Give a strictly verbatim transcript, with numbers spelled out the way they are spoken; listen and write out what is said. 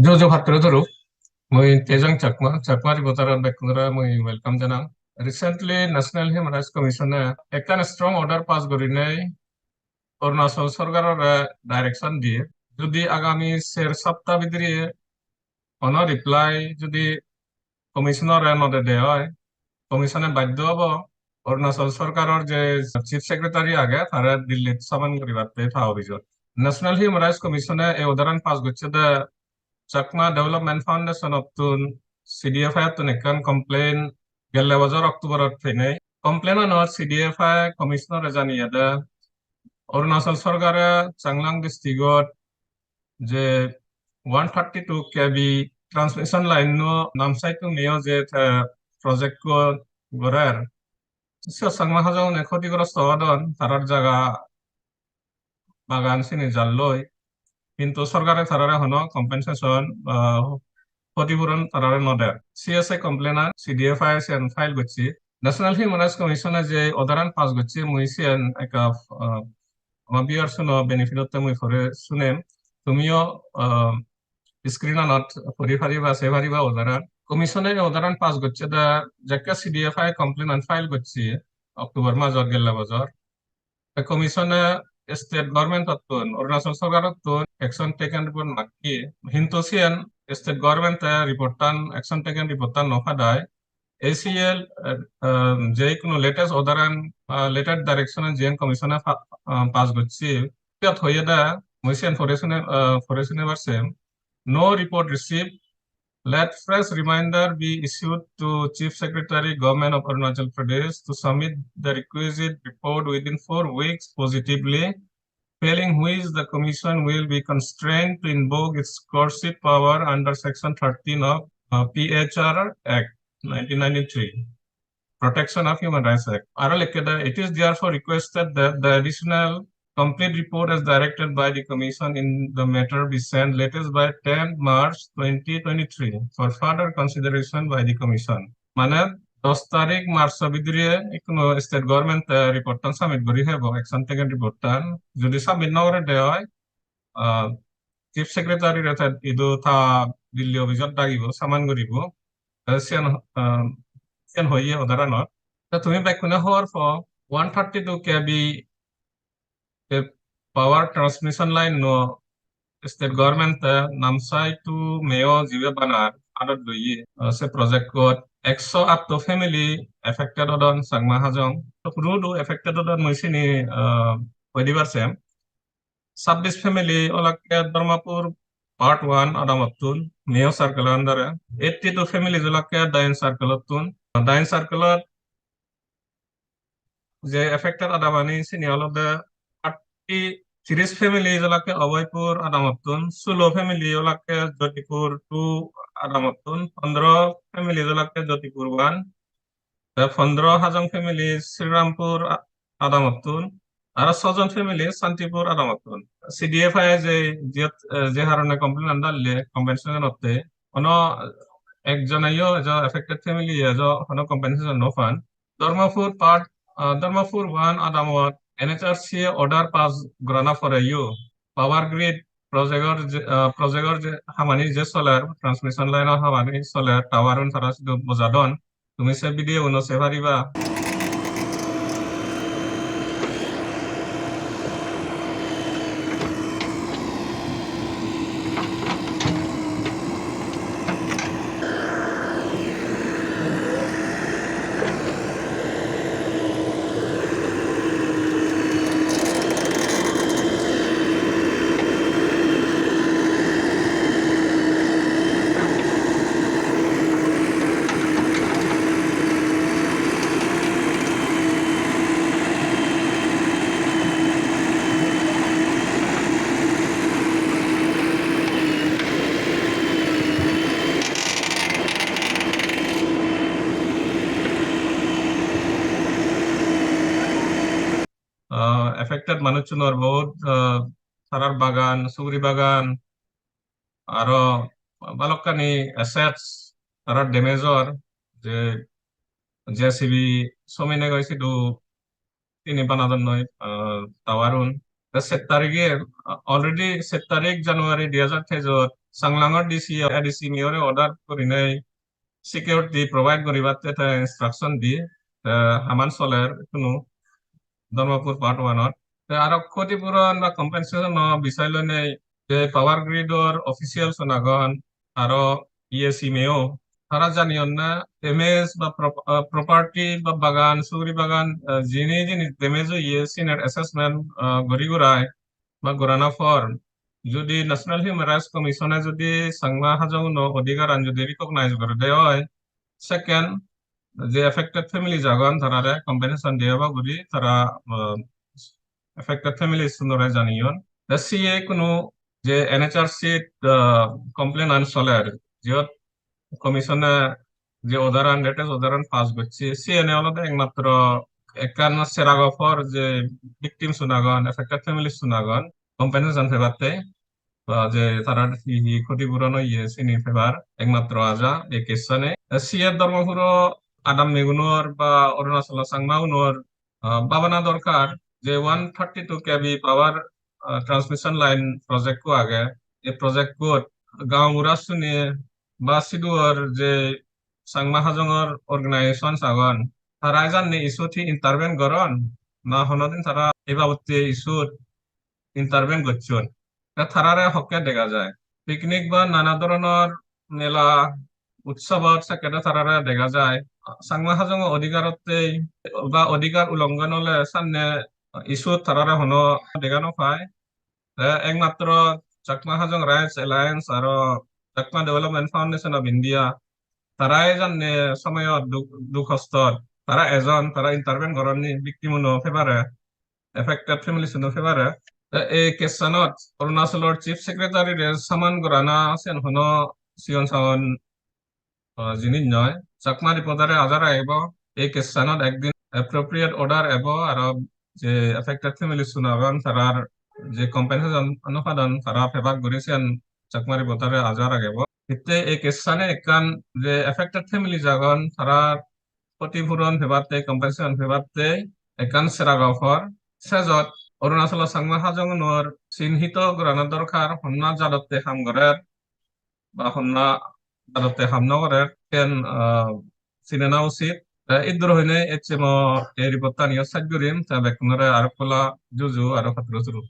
Ju ju patturu turu, mui Tejang Chakma, Chakma Reporter-ot bekkunore mui welcome janang. Recently, National Human Rights Commission-e ekkan strong order pass gurinei Arunachal sorkarore direction diye, judi agami ser sapta bidire hono reply judi commissioner-e no dede oi, commission-e baddho obo Arunachal sorkaror je chief secretary age, tare Delhi-t summon guribatte ta office-ot. National Human Rights Commission-e ei order-an pass gocche de Chakma Development Foundation-ottun, C D F I-ottun ekkan complaint gelle bojor October-ot peinei. Complaint-anot C D F I commissioner-e janiyede Arunachal sorkare Changlang district-ot je one thirty-two K V transmission line-o Namsai to Miao je te project-o gorer, siyot Changma Hajong-une khotigrosto odon, tarar jaga bagan sini jalloi, hintu sorkare tarare hono compensation, ah, khotipuron tarare no der. C S A complaint-an C D F I siyan file gocche. National Human Rights Commission-e je order-an pass gocche, mui siyan ekka, ah, ama viewers-uno benefit otte mui pore sunem. Tumiyo, ah, screen-anot pori pariba, sei pariba order-an. Commission-e order-an pass gocche de jekke C D F I complaint-an file gocche October majot gelle bojor. Te commission-e state government-ottun, Arunachal sorkarottun action taken report maggi. Hintu siyan state government-e report-an, action taken report-an no padai. A C L, eh, um, je hono latest order-an, ah, latest direction-an jiyan commission-e pa-, ah, pass gocche, siyot hoyede, mui siyan pore sune, ah, pore sunebar sem. No report received. Let fresh reminder be issued to Chief Secretary, Government of Arunachal Pradesh, to submit the requisite report within four weeks positively, failing which the Commission will be constrained to invoke its coercive power under Section thirteen of, uh, P H R Act nineteen ninety-three, Protection of Human Rights Act. Aro likkede, it is therefore requested that the additional complete report as directed by the Commission in the matter be sent latest by tenth March twenty twenty-three for further consideration by the Commission. Mane, dos tarik March-o bidire ekkuno state government-e report-an submit guri hebo, action taken report-an. Judi submit no gore de oi, ah, Chief Secretary-re te idu ta Delhi office-ot dagibo, summon guribo. Te siyan, ah, siyan hoye order-anot. Te tumi bekkune hobor po, one thirty-two K V te power transmission line-o state government-e Namsai to Miao jibe banar adot loye, ah, se project-ot ekso atto family affected odon Changma Hajong. Hudu hudu affected odon mui sini, ah, hoi dibar sem. Sabbis family olakke Dharmapur Part one adamottun, Miao circle under-e. Eighty-two families olakke Dain circle-ottun. Dain circle-ot je affected adamani sini olode thirty, tiris families olakke Abhoypur adamottun, sulo family olakke Jyotipur two adamottun, pondro families olakke Jyotipur one, te pondro Hajong family Srirampur a-, adamottun, aro sojon family Santipur adamottun. C D F I je, je, eh, je harone complaint an dalle, compensation otte, hono ekjoneyo ejo affected family ejo hono compensation no pan. Dharmapur part, ah, Dharmapur one adamot N H R C A order pass gorana poreyo power grid project-or je, ah, project-or je hamani je soler, transmission line-or hamani soler, tower-un tara sidu bojadon. Tumi se video-uno sei pariba. Ah, affected manuchunor bahut, ah, tarar bagan, suguri bagan, aro balokkani assets tarar damage or, je J C B somine goi sidu tini banadonnoi, ah, tower-un. Te set tarige, already set tarik January dui hajar teijot Changlangor D C A D C miyore order gurinei security provide guribatte te instruction di, te haman soler kunu Dharmapur part one ot. Te aro khoti puron ba compensation o bisai loinei je power grid or official sunagon, aro E A C M A o, tara janiyon na damage ba prop-, ah, property ba bagan, suguri bagan, ah, jini jini damage oye, sinir assessment, ah, guri gurai ba gorana por, jodi National Human Rights Commission e jodi Changma Hajonguno odhikaran jodi recognize gorede oi, second, je affected families agon, tarare compensation diya ba guri tara, ah, affected families unore janiyon. Te siye kunu je N H R C, ah, complaint an soler, jiyot commission e je order an, latest order an pass gocche, siyene olode ekmatro ekkan serago por je victims un agon, affected families un agon, compensation pebatte, ba je tarar hi hi khoti puron oye sini pebar ekmatro aja ei case ani. Te siye Dharmapuro adammegunor ba Arunachalo Changmagunor, ah, babana dorkar je one thirty-two K V power, ah, transmission line project ko age. Ei project ko gaonbura suni ba siduor je Changma Hajongor organizations agon, tara ejanne issue-t hi intervene goron, na honodin tara ei babotte issue-t intervene gocchon? Te tarare hokke dega jai? Picnic ba nana dhoronor mela utsabot sekkede tarare dega jai. Changma Hajongo odhikarottei ba odhikar ulonghon ole sanne issue-t tarare hono dega no pai. Te ekmatro Chakma Hajong Rights Alliance aro Chakma Development Foundation of India, tara ejanne somoyot duk, duk hostot tara ejon, tara intervene goronni victim uno fevor e, affected families uno fevor e. Te ei case anot Arunachalor Chief Secretary re summon gorana siyan hono sigon sagon, ah, jinis noi. Chakma Reporter e aja ragibo ei case anot ekdin appropriate order ebo, aro je affected families un agon tarar je compensation no padon tara pebak guri siyan Chakma Reporter e aja ragibo. Hitte ei case ani ekkan je affected families agon tara khoti puron pebatte, compensation pebatte ekkan serago por. Sejot Arunachalo Changma Hajongunor sinhito gorana dorkar, honna jadotte ham gorer ba honna jadotte ham no gorer, siyan, ah, sinena usit. Te iddur hoinei ecche mo ei report taniyo sej gurim, te bekkunore aro ekkola juju aro patturu turu.